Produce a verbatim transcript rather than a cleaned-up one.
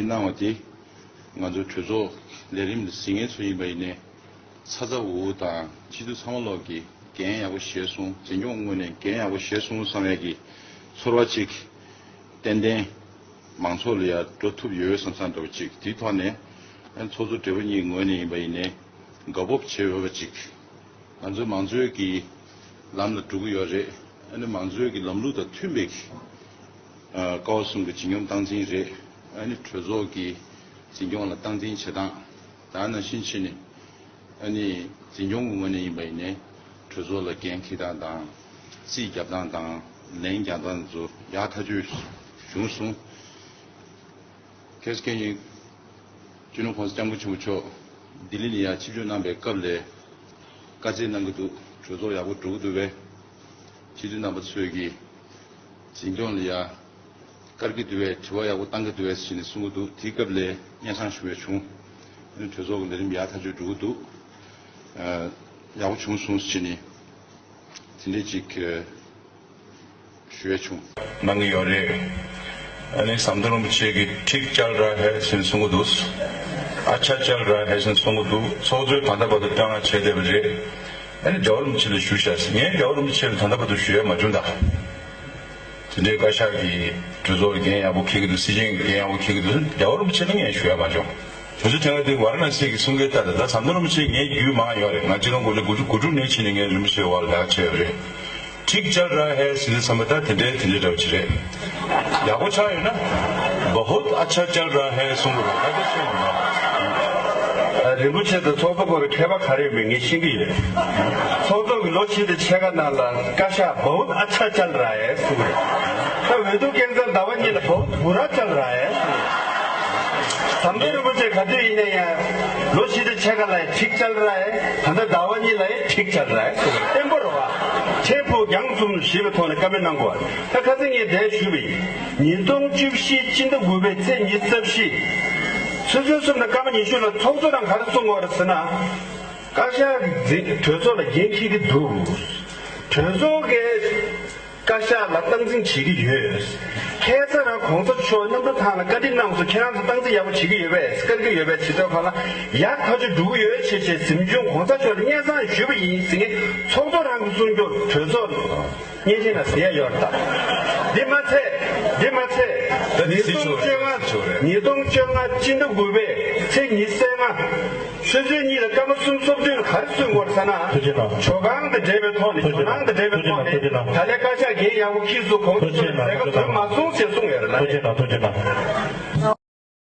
གནང་བ་དེ་ང་ཚོ་གྲོས་ཚོགས་ལས་རིམ་གཟིགས་མཁན་ཚོ་ཡིན་པ་ཡིན་ནའི་ཚ་ཚ་འུར་འུར་དང་སྤྱི་འཐུས་ཚང་མ་ལོག་གིས་འགན་ཡག་པོ་བཞེས་སོང་། འཛིན་སྐྱོང་ངོས་ནས་འགན་ཡག་པོ་བཞེས་སོང་བསམ་ཡག་གི་ཚོར་བ་ཅིག་ཏན་ཏན་མང་ཚོགས་ལ་ཡང་འགྲོ་ཐུབ་ཡོད་བསམ་བསམ་འདྲ་བོ་ཅིག་དེའི་ཐོག་ནས་ཚོགས་གཙོ་སྦྲེལ་པོ་གཉིས་ངོས་ནས་ཡིན་པ་ཡིན་ནའི་དགའ་སྤོབས་བྱེད་འོས་པ་ཅིག་ང་ཚོའི་མང་གཙོའི་གི་ལམ་ལ་འགྲོ་གི་ཡོད་རེད། ཨ་ནི་མང་གཙོའི་གི་ལམ་ལུགས་དང་མཐུན་པའི་ཀ་བ་གསུམ་གི་བྱེད་སྙོམས་སྟངས་འཛིན་རེད། ཨ་ནི་གྲོས་ཚོགས་ཀྱི་འཛིན་སྐྱོང་ལ་སྟངས་འཛིན་བྱེད་སྟངས་དང་ནང་བཞིན་བྱས་ནས་ཨ་ནི་འཛིན་སྐྱོང་གི་ངོས་ནས་ཡིན་པ་ཡིན་ནའི་གྲོས་ཚོགས་ལ་འགན་འཁྱེར་སྟངས་དང་རྩིས་རྒྱབ་སྟངས་དང་ལན་རྒྱག་སྟངས་ཚོ་ཡག་ཐག་ཆོད་བྱུང་སོང་། གལ་སྲིད་ཁྱེད་ཉིད་སྤྱི་ནོར་༸གོང་ས་༸སྐྱབས་མགོན་ཆེན་པོ་མཆོག་ལྡི་ལི་ནས་ཡར་ཆིབས་བསྒྱུར་གནང་པའི་སྐབས་ལ་བཀའ་སྩལ་གནང་གི་འདུག་གྲོས་ཚོགས་ཡག་པོ་འགྲོ་གི་འདུག་པས། སྤྱི་འཐུས་རྣམ་པ་ཚོས་ཀྱིས་འཛིན་སྐྱོང་ལ་ཡ་བཀར་གྱི་འདུག་པས། དྲི་བ་ཡག་པོ་བཏང་གི་འདུག་པས་ཟེར་ནས་གསུང་གི་འདུག་དེའི་སྐབས་ལ་སྙན་སེང་ཞུ་བ་བྱུང་། གྲོས་ཚོགས་ཀྱི་ལས་རིམ་ཡག་ཐག་ཆོད་འགྲོ་གི་འདུག་ཡག་པོ་བྱུང་སོང་ཟེར་ནས་དེ་འདྲས་ཅིག་ཞུ་ཡ་བྱུང་། གནང་གི་ཡོད་རེད། ཨ་ནི་ཟམ་གདོང་རིན་པོ་ཆེ་གིས་ཐིག་ཅལ་ར་ཧེ་ཟེར་གསུང་གི་འདུག་ཨ་ཆ་ཅལ་ར་ཧེ་ཟེར་གསུང་གི་འདུག་ཚོགས་གཙོས་ད་ལྟ་བར་དུ་བསྐྱར་ལན་བྱས་བསྡད་པ་རེད། ཨ་ནི་རྒྱལ་བ་རིན་པོ་ཆེ་ལ་ཞུ་ཤག་ཟེར། ངས་རྒྱལ་བ་རིན་པོ་ཆེ་ལ་ད་ལྟ་བར་དུ་ཞུ་ཡ་མ་བྱུང་ད། དེ་འདྲའི་བཀའ་ཤག་གིས་གྲོས་ཚོགས་ལ་འགན་ཡག་པོ་འཁྱེར་གྱི་འདུག་སྲིད་སྐྱོང་གིས་འགན་ཡག་པོ་འཁྱེར་གྱི་འདུག་རྒྱལ་བ་རིན་པོ་ཆེ་ལ་ངས་ཞུ་ཡ་མ་བྱུང་། དུས་ཚོད་ཐེངས་འདི་ཝཱ་ར་ཎ་སི་གི་གསུང་སྐད་ལྟར་ད་ཟམ་གདོང་རིན་པོ་ཆེ་ངའི་རྒྱུས་མང་ཡོད་རེད། ང་སྤྱི་ལོ་དགུ་བརྒྱ་དགུ་བཅུ་གོ་དྲུག་ནས་ཕྱིན་ནས་ངས་རིན་པོ་ཆེའི་འོག་ལ་ལས་ཀ་བྱས་ཡོད་རེད། ཐིག་ཅལ་ར་ཧེ་ཟེར་ནས་གསུང་གི་ད་དེ་འདྲའི་དེ་འདྲའི་འདྲ་བོ་ཅིག་རེད། ཡག་པོ་ཆགས་ཡོད་ན་བ་ཧུད་ཨ་ཆ་ཅལ་ར་ཧེ་གསུང་གི་རེད། ད་དེ་ཤེས་མི་འདུག་རིན་པོ་ཆེ་དང་ཚོགས་གཙོ་སྐོར་ཁྱད་པར་ག་རེ་ཡོད་མེད་ངས་ཤེས་ཀྱི་ཡོད། ཚོགས་གཙོ་གི་ལོ་བཞི་དང་ཕྱེད་ཀ་ནང་ལ་བཀའ་ཤག་བ་ཧུད་ཨ་ཆ་ཅལ་ར་ཧེ་གསུང་གི་རེད། ད་འོས་བསྡུ་སྐལ་བཟང་ཟླ་བ་གཉིས་ལ་བ་ཧུད་བུ་ར་ཅལ་ར་ཧེ་གསུང་གི་རེད། ཟམ་གདོང་རིན་པོ་ཆེ་ག་དུས་ཡིན་ན་ཡང་ལོ་བཞི་དང་ཕྱེད་ཀ་ལ་ཡང་ཐིག་ཅལ་ར་ཧེ། ད་ལྟ་ཟླ་བ་གཉིས་ལ་ཡང་ཐིག་ཅལ་ར་ཧེ་གསུང་གི་རེད། བརྟན་པོ་རེད་བ། ཁྱེད་ཕོ་རྒྱང་གསུམ་ཞིག་གི་ཐོག་ནས་བཀའ་མོལ་གནང་དགོས་པ་རེད། ད་ཁ་སང་ངས་དེ་ཞུས་པ་ཡིན། ཉིས་སྟོང་བཅུ་བཞི་སྤྱི་ཟླ་དགུ་པའི་ཚེས་ཉི་ཤུ་རྩ་བཞི། ཆུ་ཚོད་གསུམ་དང་སྐར་མ་ཉི་ཤུ་ལ་ཚོགས་གཙོ་རང་ག་རེ་གསུངས་པ་རེད་ཟེར་ན། བཀའ་ཤག་གིས་གྲོས་ཚོགས་ལ་འགན་འཁྱེར་གྱི་འདུག་གྲོས་ཚོགས་ཀྱིས་བཀའ་ཤག་ལ་སྟངས་འཛིན་བྱེད་ཀྱི་ཡོད། ཁ་སང་རང་གོང་ས་མཆོག་གནམ་གྲུ་ཐང་ལ་བཀའ་འདྲི་གནང་སོང་། ཁྱེད་རང་ཚོ་སྟངས་འཛིན་ཡག་པོ་བྱེད་ཀྱི་ཡོད་པས། བཀར་གྱི་ཡོད་པས། བྱེད་ཐོག་ཁག་ལ་ཡག་ཐག་ཆོད་འགྲོ་གི་ཡོད་ཅེས་བྱས་གཟིམ་ཆུང་གོང་ས་མཆོག་ལ་སྙན་སེང་ཞུས་པ་ཡིན་ཟེར་མཁན་ཚོགས་གཙོ་རང་གི་གསུང་སྐྱོར་གྲོས་ཚོགས་ལ་སྙན་ཆེན་ལ་ཟེར་ཡ་ཡོད་རེད་ད། འདི་མ་ཚད། འདི་མ་ཚད། ད་འདི་ཉིས་སྟོང་བཅོ་ལྔ། ཉིས་སྟོང་བཅོ་ལྔ་སྤྱི་ཟླ་དགུ་པའི་ཚེས་ཉི་ཤུ་རྩ་ལྔ། ཆུ་ཚོད་གཉིས་ལ་སྐར་མ་གསུམ་སོ་བདུན་ལ་ག་རེ་གསུངས་ཡོད་རེད་ཟེར་ན། ཐུགས་རྗེ་གནང་། ཇོ་ཁང་དང་འབྲེལ་བའི་ཐོག་ནས། ཇོ་ནང་དང་འབྲེལ་བའི་ཐོག་ནས། ཐུགས་རྗེ་གནང་། ད་ལྟའི་བཀའ་ཤག་འགན་ཡག་པོ་འཁྱེར་སོང་། གོང་ས་མཆོག་ལས་ཀ་བྱུང་མ་སོང་ཞེས་གསུངས་ཡོད་རེད་ལ། ཐུགས་རྗེ་གནང་། ཐུགས་རྗེ་གནང་།